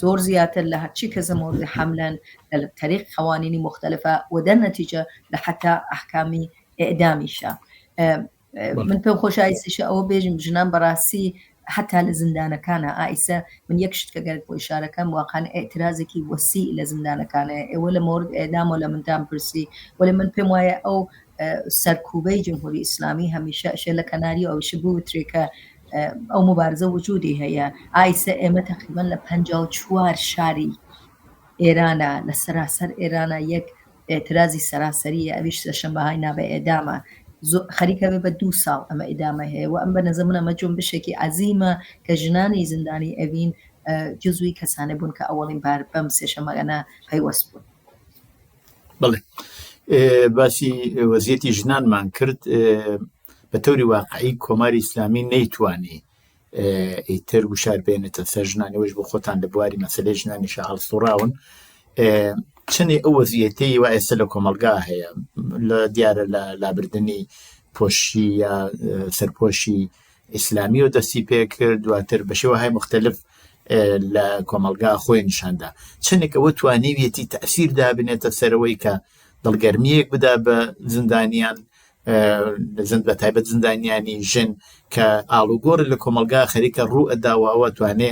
زۆر زیاتر لە هەرچی کەسە مورد حملەن لە تەریق قوانینی مختلفە و دەر نەتیجە لە حتا ئەحکامی ئێعدامیشە من پێم خۆشە ئایسیشە ئەوە بێژم ژنان بەڕاستی حتا لە زیندانەکانە ئایسە من یەک شت کە گەرەک بۆ ئیشارەکەم واقعا ئێعترازێکی وەسی لە زیندانەکانە ئێوە لە مورد ئێعدام و لە منتان پرسی وەلێ من پێم وایە ئەو سەرکوبەی جمهوری ئیسلامی هەمیشە ئەشێ لە کەناری ئەویش بوترێ کە ئەو مبارزە وجودی هەیە ئایسە ئێمە تقریبا لە 54 شاری ئێرانە لە سەراسەر ئێرانە یەک ئێعترازی سەراسەریە ئەویش لە شەنبەهای نابە ئێدامە. خەریکە بێ بە دوو ساڵ ئەمە ئیدامە هەیە و ئەم بە نەزەر من ئەمە جونبشێکی عەزیمە کە ژنانی زیندانی ئەڤین جزوی کەسانە بوون کە ئەوەڵین بار بەم سێشەمەگەنە پەیوەست بوون. بەڵێ باسی وەزیەتی ژنانمان کرد بە تەوری واقعی کۆماری ئیسلامی نەیتوانی ئیتر گوشار بێنێتە سەر ژنان ئێوەش بۆ خۆتان لە بواری مەسلەی ژنانیشا هەڵسوڕاون چەنێ ئەو وەزیەتەی وا ئێستا لە کۆمەڵگا هەیە لە دیارە لە لابردنی پۆشی یا سەرپۆشی ئیسلامی و دەستی پێکرد دواتر بە شێوەهای مختلف لە کۆمەلگا خۆی نیشاندا چەندێک ئەوە توانیویەتی تەسیر دابنێتە سەرەوەی کە دڵگەرمیەک بدا بە زیندانیان زند بە تایبەت زیندانیانی ژن کە ئاڵوگۆڕ لە کۆمەلگا خەریکە ڕوو ئەداوە ئەوە توانێ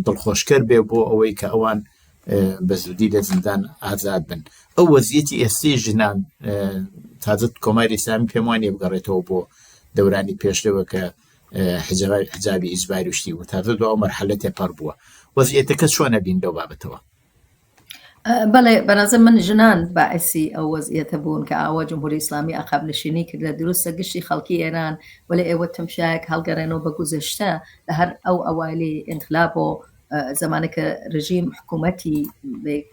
دڵخۆشکەر بێ بۆ ئەوەی کە ئەوان بە زودی لە زیندان ئازاد بن ئەو وەزیەتی ئێستی ژنان تازە کۆماری ئیسلامی پێم وانە بگەڕێتەوە بۆ دەورانی پێشەوە کە حجابی ئیجباری و شتی بوو تازە دو ئەو مەرحەلە تێپەڕ بووە وەزیەتەکە چۆنە بین لەو بابەتەوە بەڵێ بەنظر من ژنان باعثی ئەو وەزعیەتە بوون کە ئاوا جمهوری ئیسلامی عقب نشینی کرد لە دروستە گشتی خەڵکی ئێران وەلێ ئێوە تمشایەک هەڵگەڕێنەوە بە گوزەشتە لە هەر ئەو ئەوایلی ئینقلاب و زمانە کە رژیم حکوومەتی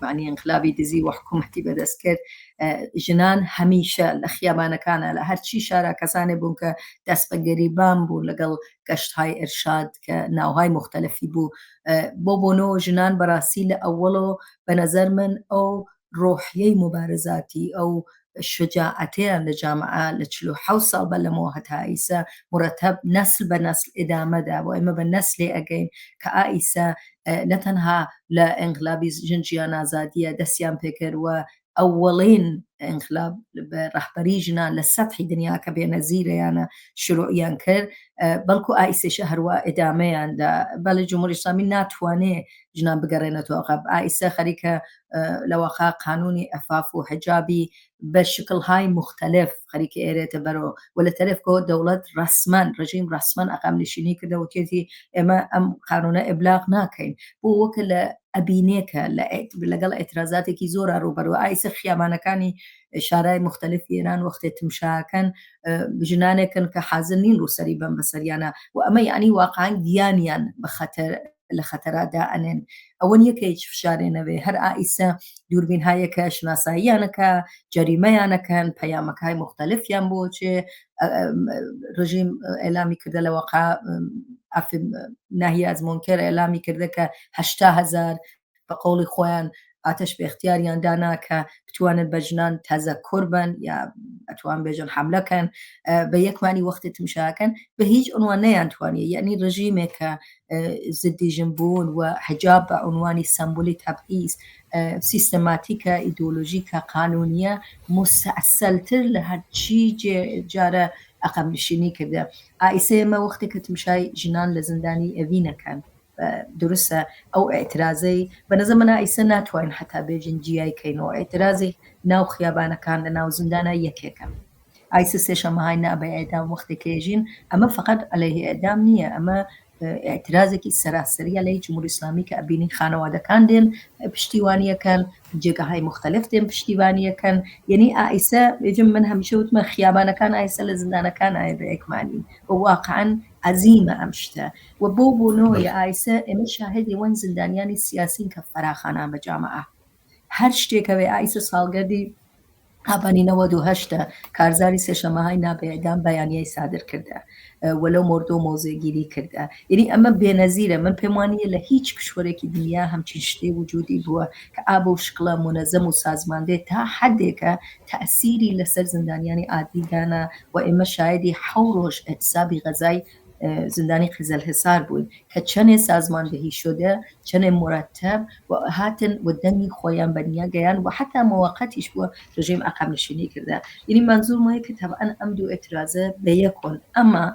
معنی انقلابی دزی و حکوومەتی بەدەست کرد ژنان هەمیشە لە خیابانەکانە لە هەرچی شارە کەسانێ بوون کە دەست بە گەریبان بوون لەگەڵ گەشتهای ئرشاد کە ناوهای مختلفی بوو بۆ بۆنۆ ژنان بەڕاستی لە ئەوەڵەوە بە نەزەر من ئەو ڕۆحیەی موبارزاتی ئەو شەجاعەتەیان لە جامعە لە 47 ساڵ بە لەمەوە هەتا ئیسە مرەتەب نەسل بە نەسل ئیدامەدا بۆ ئێمە بە نەسلێ ئەگەین کە ئا ئیسە نەتەنها لە ئینقلابی ژن ژیان ئازادیە دەستیان پێکرد و ئەوەڵین ئینقلاب بە ڕەهبەری ژنان لە سەتحی دنیا کە بێنەزیرەیانە شروعیان کرد بەڵکو ئایسێشە هەروە ئەدامەیان دا بەڵێ جمهوری ئیسلامی ناتوانێ ژنان بگەڕێنێتەوە عقب ئایسە خەریکە لەوەخا قانونی ئەفاف و حجابی بە شکلهای مختلف خەریکە ئێرێتە بەرەوە و لە تەرەف کۆ دەوڵەت ڕەسمەن ڕژیم ڕەسمەن عقب نشینی کردەوە وتێتی ئێمە ئەم قانونە ئبلاغ ناکەین بۆ وەکە لە ئەبینێکە لە لەگەڵ ئێترازاتێکی زۆرا ڕووبەڕوو ئایسە خیابانەکانی شارای مختلف ئێران وەختێ تمشاکەن ژنانێکن کە حازر نین ڕووسەری بەم بەسەریانە و ئەمە یعنی واقعا گیانیان بە خەتەر لە خەتەرا دائەنێن ئەوە نییە کە هیچ فشارێ نەبێ هەر ئایسە دووربین هایەکە شناساییانەکە جەریمەیانەکەن پەیامەکای مختلفیان بۆ چێ ڕژیم ئەلامی کردە لە وەقا ناهی از منکر ئەلامی کردە کە هەشتا هەزار بە قەوڵی خۆیان ئاتەش بە اختیاریان دانا کە بتوانن بە ژنان تەزەکر بن یا ئەتوان بێژن حملەکەن بە یەکمانی وەختی تمشاکەن بە هیچ عنوان نەیانتوانیە یعنی ڕژیمێک کە زدی ژن بوون و حجاب بە عنوانی سەمبولی تەبعیز سیستەماتیکە ئیدۆلۆژیکە قانونیە مستعسەلتر لە هەرچی جارە عەقەب نشینی کردە ئایسە ئێمە وەختێک کە تمشای ژنان لە زیندانی ئەڤینەکەن دروستە ئەو ئیعترازەی بە نەزەر من ئایسە ناتوانین حتا بێژین جیای کەینەوە ئیعترازی ناو خیابانەکان لە ناو زیندانە یەکێکە ئایسە سێشەمەهای نا بە ئێدام وەختێک کە ێژین ئەمە فقط عەلەیه ئێدام نییە ئەمە ئیعترازێکی سەراسەریە لەی جمهوری ئیسلامی کە ئەبینین خانەوادەکان دێن پشتیوانیەکەن جێگەهای مختلف دێن پشتیوانیەکەن یعنی ئایسە بێژم من هەمیشە وتمە خیابانەکان ئایسە لە زیندانەکان ئایا بە یەکمانی و واقعا عەزیمە ئەم شتە و بۆ بۆنۆیە ئایسە ئێمە شاهدی وەن زیندانیانی سیاسین کە فەراخانان بە جامعە هەر شتێکەوێ ئایسە ساڵگەردی ئابانی 98 کارزاری سێشەمەهای نابێدان بەیانیای سادر کردە و لەو مۆردۆ مۆزێگیری کردە یعنی ئەمە بێنەزیرە من پێم وانە لە هیچ کشوەرێکی دنیا هەمچین شتێ وجودی بووە کە ئا بەو شکڵە مونەزەم و سازماندێ تا حدێکە تەسیری لەسەر زیندانیانی عادی دانا و ئێمە شایدی حەو ڕۆژ ئەتسابی غەزای زیندانی قزلحصار بووین کە چەنێ سازماندهی شدە چەنێ مرتب و هاتن و دەنگی خۆیان بە دنیا گەیان و حتا مواقعتیش بووە رژیم عقب نشینی کرده یعنی منظور مایە کە طبعا ئەم دوو اعتراضە بە یەکۆن ئەما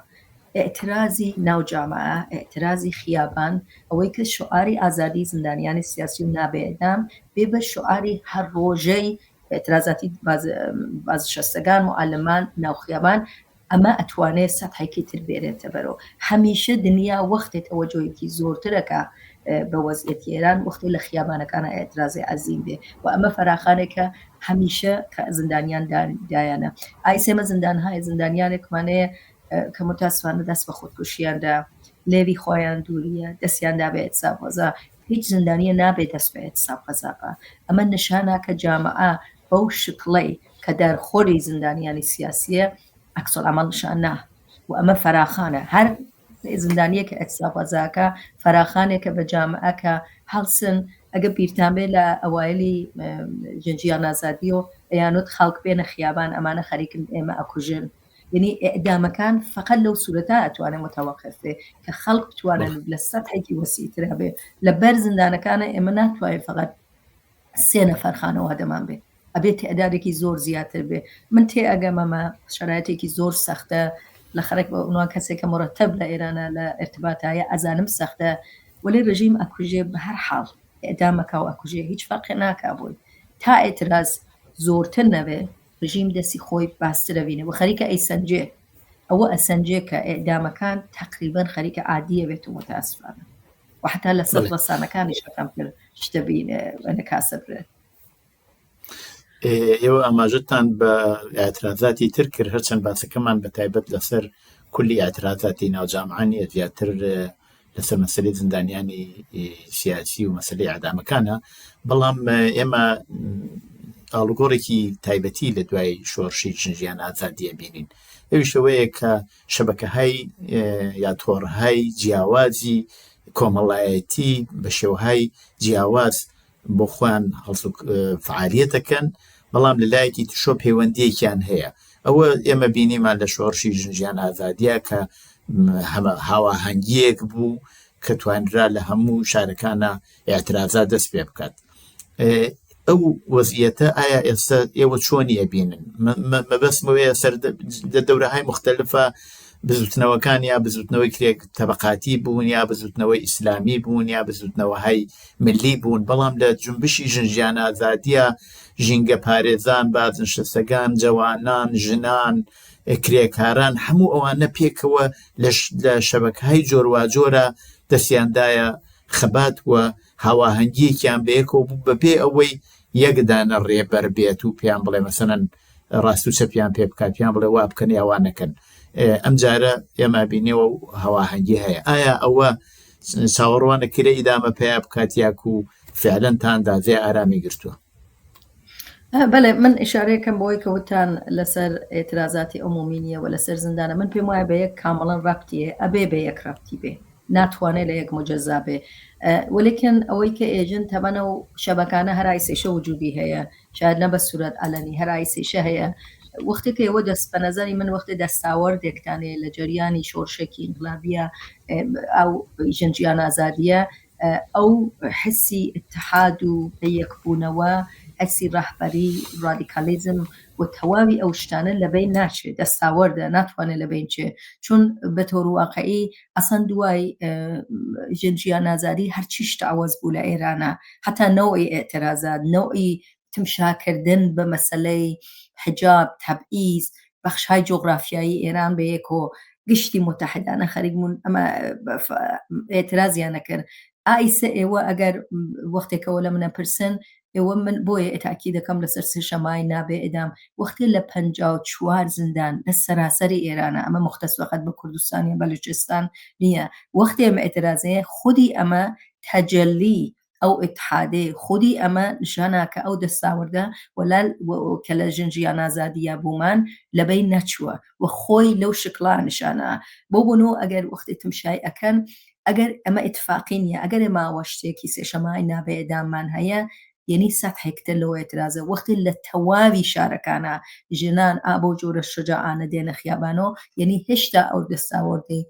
اعتراضی ناو جامعە اعتراضی خیابان ئەوەی کە شعاری ئازادی زیندانیانی سیاسی و نابێ ئێدام بێ بە شعاری هەر ڕۆژەی اعتراضاتی بازنشستگان معلمان ناو خیابان. ئەمە ئەتوانێ سەتحێکی تر بێنێتە بەرەوە. هەمیشە دنیا وەختێ تەوەجۆیەکی زۆرترەکا بە وەزعیەتی ئێران وەختێ لە خیابانەکانا ئێعترازێ عەزیم بێ و ئەمە فەراخانێکە هەمیشە کە زندانیان دایانە. ئایسێ ئێمە زندانهای زندانیانێکمان هەیە کە متاسفانە دەست بە خۆدکوشیان دا، لێوی خۆیان دووریە، دەستیان دا بە ئێعتساب غەزا. هیچ زندانیە نابێ دەست بە ئێعتساب غەزا با. ئەمە نشانە کە جامعە بەو شکڵەی کە دەرخۆری زندانیانی سیاسیە عکس العمل نشان نا و ئەمە فەراخانە هەر زندانیە کە ئەتساب غەزاکە فەراخانێکە بە جامعە کە هەڵسن ئەگە بیرتان بێ لە ئەوایلی ژنجیان ئازادی و ئەیانوت خەڵک بێنە خیابان ئەمانە خەریکن ئێمە ئەکوژن یعنی ئیعدامەکان فقط لەو سورەتا ئەتوانێت متوقف بێ کە خەڵک بتوانن لە سەتحێکی وەسیترا بێ لە بەر زیندانەکانە ئێمە ناتوانین فقط سێ نەفەر خانەوادەمان بێ ئەبێ تعدادێکی زۆر زیاتر بێ من تێ ئەگەم ئەمە شرایطێکی زۆر سەختە لە خەرک بە عنوان کەسێک کە مرتب لە ئێرانە لە ارتباطایە ئەزانم سەختە وەلێ رژیم ئەکوژێ بە هەر حاڵ ئێدامەکە و ئەکوژێ هیچ فەرقێ ناکا بۆی تا ئێتراز زۆرتر نەبێ رژیم دەستی خۆی باسترە بینێ و خەریکە ئەیسەنجێ ئەوە ئەسەنجێ کە ئێدامەکان تقریبا خەریکە عادیە بێت و متاسفانە و حتا لەسەر ڕەسانەکانیش کەمتر شتە بینێ نەکاسە برێت. ئێوە ئاماژەتان بە ئاعترازاتی تر کرد هەرچەند باسەکەمان بە تایبەت لەسەر کولی ئاعترازاتی ناوجامعان نیە زیاتر لەسەر مەسلەی زیندانیانی سیاسی و مەسلەی ئەدامەکانە بەڵام ئێمە ئاڵوگۆڕێکی تایبەتی لە دوای شۆڕشی ژنژیان ئازادیە بینین ئەویشەوەیە کە شەبەکەهای یا تۆڕهای جیاوازی کۆمەڵایەتی بە شێوەهای جیاواز بۆ خۆیان هەڵسوک فعالیت دەکەن بەڵام لە لایەکی ترشۆ پەیوەندیەکیان هەیە ئەوە ئێمە بینیمان لە شۆڕشی ژنژیان ئازادیە کە هاواهەنگیەک بوو کە توانرا لە هەموو شارەکانە ئاعترازات دەست پێ بکات ئەو وەزیەتە ئایا ئێستا ئێوە چۆنی ئەبینن مەبەستمەوەیە سەر لە دەورەهای مختلفە بزوتنەوەکان یا بزوتنەوەی کرێک تەبقاتی بوون یا بزوتنەوەی ئیسلامی بوون یا بزوتنەوەهای ملی بوون بەڵام لە جنبشی ژن ژیان ئازادیە ژینگە پارێزان بازنشەسەگان جەوانان ژنان کرێکاران هەموو ئەوانە پێکەوە لە شەبەکەهای جۆرواجۆرە دەستیاندایە خەبات و هاواهەنگیەکیان بەیەکەوە بوو بەبێ ئەوەی یەک دانە ڕێبەر بێت و پێیان بڵێ مەسەلەن ڕاست و چەپیان پێ بکات پێیان بڵێ وا بکەن یا وا نەکەن ئەم جارە ئێمە بینیەوە و هەواهەنگی هەیە ئایا ئەوە چاوەڕوانە کرێ ئیدامە پیا بکات یاکو فعلەن تا ئەندازەیە ئارامی گرتووە بەڵێ من ئشارەیەکەم بۆی کە وتان لەسەر ئێترازاتی عمومی نییە و لەسەر زیندانە من پێم وایە بە یەک کامڵەن ڕەبتی هەیە ئەبێ بە یەک ڕەبتی بێ ناتوانێت لە یەک مجەزا بێ وەلێکن ئەوەی کە ئێژن تەبەنە و شەبەکانە هەرای سێشە وجودی هەیە شاید نە بە سورەت عەلەنی هەرای سێشە هەیە وەختێک ئێوە دەست بە نەزەری من وەختێ دەستاوەردێکتانێ لە جەریانی شۆرشێکی ئینقلابیە ئەو ژن ژیان ئازادیە ئەو حسی اتحاد و بەیەکبوونەوە، حسی ڕەهبەری، ڕادیکالیزم و تەواوی ئەو شتانە لەبەین ناچێ، دەستاوەردە، ناتوانێ لەبەین چێ، چون بە تۆر واقعی ئەسڵەن دوای ژن ژیان ئازادی هەرچی شت عەوەز بوو لە ئێرانە، حەتا نەوعی ئێعترازات، نەوعی تمشاکردن بە مەسەلەی حجاب، تەبعیز، بەخشهای جوغرافیایی ئێران بە یەکۆ گشتی متحدانە خەریک بوون ئەمە ئێترازیان نەکرد ئایسە ئێوە ئەگەر وەختێکەوە لە منە پرسن ئێوە من بۆیە ئەتاکی دەکەم لەسەر سێشەمای نابێ ئەدام وەختێ لە 54 زیندان لە سەراسەری ئێرانە ئەمە مختص فقط بە کوردستان یا بەلوچستان نییە وەختێ ئەمە ئێترازەیە خودی ئەمە تەجەلی ئەو ئیتحادەی خودی ئەمە نیشانە کە ئەو دەستاوردە وەلا کە لە ژن ژیان ئازادیە بوومان لەبەین نەچووە و خۆی لەو شکڵا نیشانە بۆ بوون و ئەگەر وەختی تمشای ئەکەن ئەگەر ئەمە ئیتفاقی نییە ئەگەر ماوە شتێکی سێشەمای نابێ ئێداممان هەیە یعنی سەتحێکتر لەوە ئێترازە وەختی لە تەواوی شارەکانە ژنان ئا بەو جۆرە شەجاعانە دێنە خیابانەوە یعنی هێشتا ئەو دەستاوردەی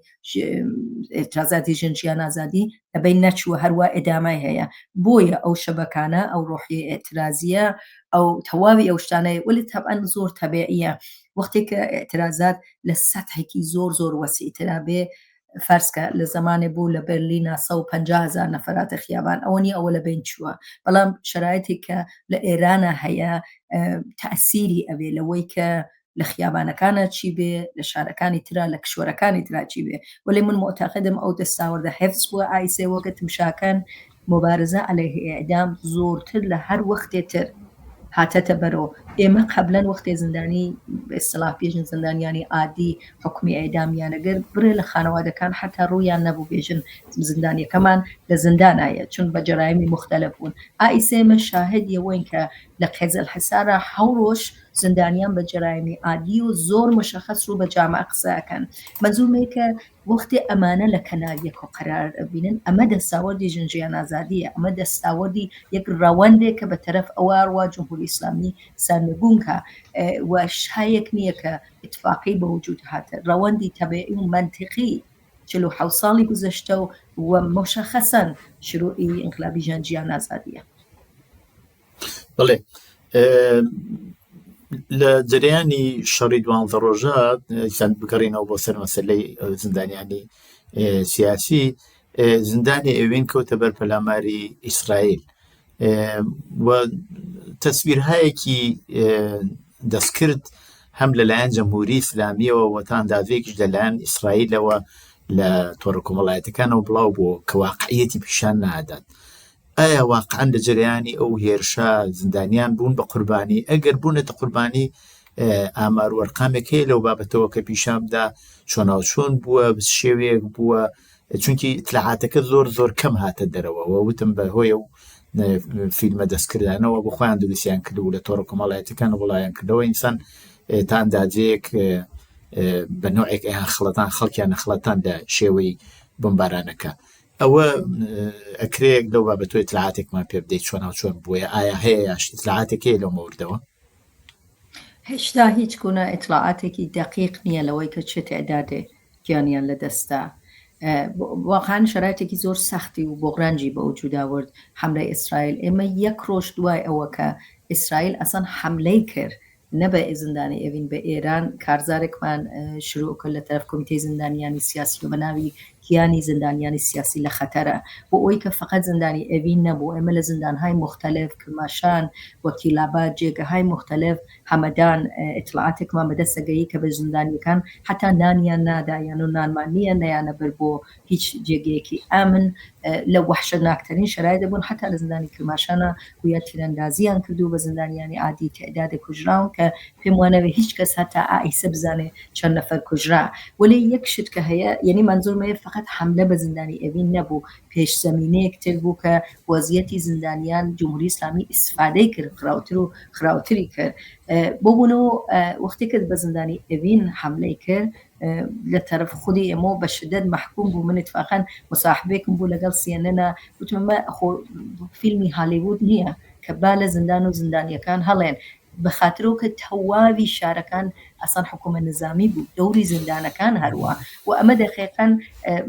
ئازادی ژن ژیان ئازادی لەبەین نەچووە هەروە ئەدامای هەیە بۆیە ئەو شەبەکانە ئەو ڕۆحی ئەترازیە ئەو تەواوی ئەو شتانەیە وەلی تەبعەن زۆر تەبیعیە وەختێک کە ئەترازات لە سەتحێکی زۆر زۆر وەسیترا بێ فەرزکە لە زمانێ بوو لە بەرلینا 150 هزار نەفراتە خیابان ئەوە نیە ئەوە لە بین چووە بەڵام شرایطێک کە لە ئێرانە هەیە تەسیری ئەوێ لەوەی کە. لە خیابانەکانا چی بێ، لە شارەکانی ترا، لە کشوەرەکانی ترا چی بێ. وەلێ من موعتەقدم ئەو دەستاوەردە حفز بووە ئایسێ وەکە تمشاکەن مبارزە علیه ئێعدام زۆرتر لە هەر وەختێ تر هاتەتە بەرۆ. ئێمە قەبلەن وەختێ زندانی بە ئیستلاح بێژن زندانیانی عادی حوکمی ئێعدامیان ئەگرت، بڕێ لە خانەوادەکان حەتا ڕوویان نەبوو بێژن زندانیەکەمان لە زندانایە چون بە جەرایمی موختەلف بوون. ئایسێ ئێمە شاهد یەوەین کە لە قێزەلحسارا حەو ڕۆژ زندانیان بە جەرایمی عادی و زۆر مشەخەس ڕوو بە جامعە قسە ئەکەن. مەنزوورمەیە کە وەختێ ئەمانە لە کەنار یەکۆ قەرار ئەبینن ئەمە دەستاوەردی ژن ژیان ئازادیە، ئەمە دەستاوەردی یەک ڕەوەندێک کە بە تەرەف ئەوە ئەڕوا جمهوری ئیسلامی سەرنگوون کا و شایەک نییە کە ئیتفاقی بە وجود هاتە، ڕەوەندی تەبیعی و مەنتیقی 47 ساڵی گوزەشتە و و مشەخەسەن شروعی ئینقلابی ژن ژیان ئازادیە. بەڵێ لە جەرەیانی شەڕی دوانزە ڕۆژە چەند بگەڕینەوە بۆ سەر مەسلەی زیندانیانی سیاسی زیندانی ئەوین کەوتە بەر پەلاماری ئیسرائیل و تەسویرهایەکی دەستکرد هەم لەلایەن جەمهوری ئیسلامیەوە و تا ئەندازەیەکیش لەلایەن ئیسرائیلەوە لە تۆڕە کۆمەڵایەتەکانەوە بڵاو بووە کە واقعیەتی پیشان نادات ئایا واقعەن لە جەرەیانی ئەو هێرشە زیندانیان بوون بە قوربانی؟ ئەگەر بوونەتە قوربانی ئامار و ئەرقامێک هەیە لەو بابەتەوە کە پیشان بدا چۆناوچۆن بووە شێوەیەک بووە چونکی ئیتلاعاتەکە زۆر زۆر کەم هاتە دەرەوە و وتم بە هۆیە و فیلمە دەستکردانەوە بۆ خۆیان دروستیان کرد و لە تۆڕە کۆمەڵایەتەکان وڵایان کردەوە ئینسان تا ئەندازەیەک بە نوعێک ئەیان خڵەتان خەڵکیان نەخڵەتان لە شێوەی بمبارانەکە ئەوە ئەکرێ لەو بابەتەوە ئیتلاعاتێکمان پێ بدەیت چۆناوچۆن بووە ئایا هەیە یاش ئیتلاعاتێک هەیە لەو مەوردەوە؟ هێشتا هیچ گونە ئیتڵاعاتێکی دەقیق نییە لەوەی کە چ تەعدادێ گیانیان لە دەستدا. واقعا شەرایتێکی زۆر سەختی و بۆغرانجی بە وجود ئاورد حەملەی ئیسرائیل. ئێمە یەک ڕۆژ دوای ئەوە کە ئیسرائیل ئەسڵەن حەملەی کرد نە بە زیندانی ئێڤین بە ئێران کارزارێکمان شروع کرد لە تەرەف کۆمیتەی زیندانیانی سیاسی و بە ناوی گیانی زیندانیانی سیاسی لە خەتەرە بۆ ئەوەی کە فەقەت زیندانی ئێڤین نەبوو ئێمە لە زیندانهای موختەلف کرماشان وەکیلاباد جێگەهای موختەلف هەمەدان ئیتڵاعاتێکمان بەدەست ئەگەیی کە بە زیندانیەکان حەتا نانیان نادا یان و نانمان نییە نەیانە بەر بۆ هیچ جێگەیەکی ئامن لە وەحشەتناکترین شەرایت دەبوون حەتا لە زیندانی کرماشانا گویا تیرەندازیان کردووە بە زیندانیانی عادی تەعدادێک کوژراون کە پێم وانەبێ هیچ کەس هەتا ئائیسە بزانێ چەند نەفەر کوژرا وەلێ یەک شت کە هەیە یەنی مەنزوورمەیە فەقەت حەملە بە زیندانی ئێڤین نەبوو پێش زەمینەیەک تر بوو کە وەزیەتی زیندانیان جمهوری ئیسلامی ئیستفادەی کرد خراوتر و خراوتری کرد بۆ بوونەوە وەختی کرد بە زیندانی ئێڤین حەملەی کرد لە تەرەف خودی ئێمەوە بە شدەت مەحکوم بوو من اتفاقا مصاحبێکم بوو لەگەڵ سیەنەنا وتم ئەمە خۆ فیلمی هالیوود نییە کە با لە زیندان و زیندانیەکان هەڵێن بە خاترەوە کە تەواوی شارەکان ئەسڵەن حکوومە نزامی بوو دەوری زیندانەکان هەروە و ئەمە دەقیقەن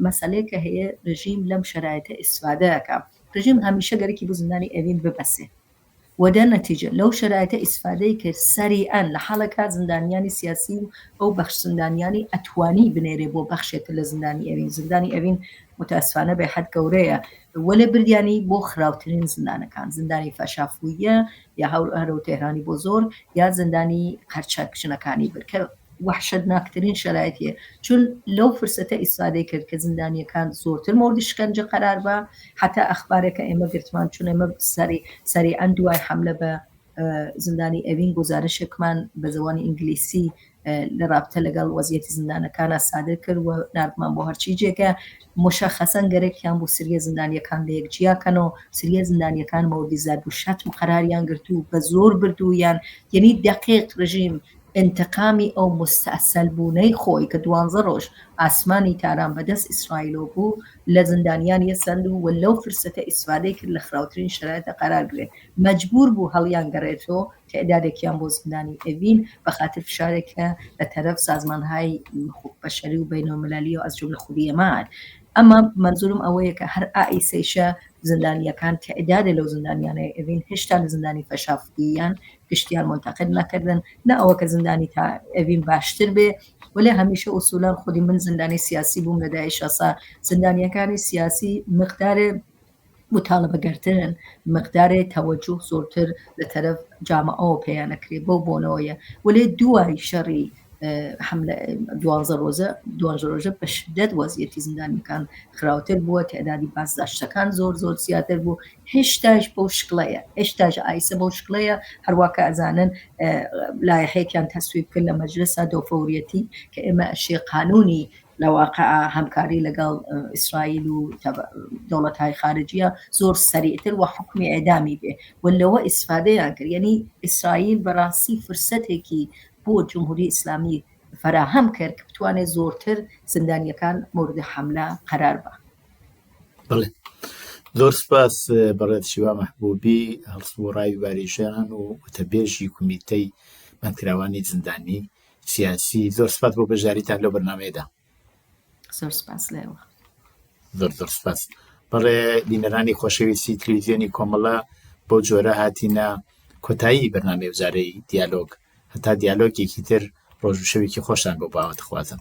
مەسەلەیە کە هەیە رژیم لەم شەرایتە ئیسفادە ئەکا رژیم هەمیشە گەرەکی بوو زیندانی ئێڤین ببەسێ و دەر نەتیجە لەو شەرایتە ئیسفادەی کرد سەریعەن لە حاڵێکا زیندانیانی سیاسی و ئەو بەخش زیندانیانی ئەتوانی بنێرێ بۆ بەخشێتر لە زیندانی ئەوین زیندانی ئەوین متاسفانە بێ حەد گەورەیە وەلێ بردیانی بۆ خراوترین زیندانەکان زیندانی فەشافویە یا هەرو تێهرانی بۆ زۆر یا زیندانی قەرچەک ژنەکانی برد کە وەحشەتناکترین شەرایتیە چون لەو فرسەتە ئیسفادەی کرد کە زیندانیەکان زۆرتر مۆردی شکەنجە قەرار بە حتا ئەخبارێکە ئێمە گرتمان چون ئێمە سەری سەریعەن دوای حەملە بە زیندانی ئەوین گوزارشێکمان بە زوانی ئینگلیسی لە رابتە لەگەڵ وەزیەتی زیندانەکانا سادر کرد و ناردمان بۆ هەرچی جێگە مشخصا گەرەکیان بوو سریە زیندانیەکان لە یەک جیا کەن و سریە زیندانیەکان مەوردی زرب و شەتم قەراریان گرت و بە زۆر بردوویان یعنی دقیق رژیم ئینتقامی ئەو موستەئسەل بوونەی خۆی کە دوانزە ڕۆژ ئاسمانی تاران بە دەست ئیسرائیلەوە بوو لە زیندانیان یەسەند و لەو فرسەتە ئیسفادەی کرد لە خراوترین شەرایتە قەرار گرێ مەجبوور بوو هەڵیان گەڕێتۆ تەعدادێکیان بۆ زیندانی ئێڤین بە خاتر فشارێک کە لە تەرەف سازمانهای حقوق بەشەری و بەینەلملەلی و از جملە خودی ئێمە هات ئەمە مەنزورم ئەوەیە کە هەر ئائیسەیشە زیندانیەکان تەعدادێ لەو زیندانیانەی ئێڤین هێشتا لە زیندانی فەشافکییان گشتیان مونتەقد نەکردن نە ئەوە کە زیندانی تا ئەڤین باشتر بێ وەلێ هەمیشە ئوسولان خودی من زیندانی سیاسی بووم لە دایشەسا زیندانیەکانی سیاسی مقدارێ. موتالبەگەرترن مقدارێ تەوەجوه زۆرتر لە تەرەف جامعەوە پێیان ئەکرێ بەو بۆنەوەیە وەلێ دوای شەڕی حملە دوانزە ڕۆزە دوانزە ڕۆژە بە شدەت وەزیەتی زیندانیەکان خراوتر بووە تعدادی بازداشتەکان زۆر زۆر زیاتر بوو هێشتاش بەو شکڵەیە هێشتاش ئایسە بەو شکڵەیە هەروا کە ئەزانن لایحەیەکیان تەسویب کرد لە مەجلسا دۆ فەوریەتی کە ئێمە ئەشێ قانونی لە واقع هەمکاری لەگەڵ ئیسرائیل و دەوڵەتهای خارجیە زۆر سەریعتر و حکومی ئەدامی بێ و لەوە ئیسفادەیان کرد یعنی ئیسرائیل بەڕاستی فرسەتێکی بۆ جمهوری ئیسلامی فەراهەم کرد کە بتوانێت زۆرتر زیندانیەکان مورد حملە قەرار بە. بەڵێ زۆر سپاس بەڕێز شیوا مەحبوبی هەڵسوڕاوی باری ژیان و وتەبێژی کومیتەی بەندکراوانی زیندانی سیاسی زۆر سپاس بۆ بەشداریتان لەو بەرنامەیەدا. زۆر سپاس لێوە. زۆر زۆر سپاس بەڵێ بینەرانی خۆشەویستی تلویزیۆنی کۆمەڵە بەو جۆرە هاتینە کۆتایی بەرنامەی وزارەی دیالۆگ هەتا دیالۆگێکی تر ڕۆژ و شەوێکی خۆشتان بۆ باوەتخوازم.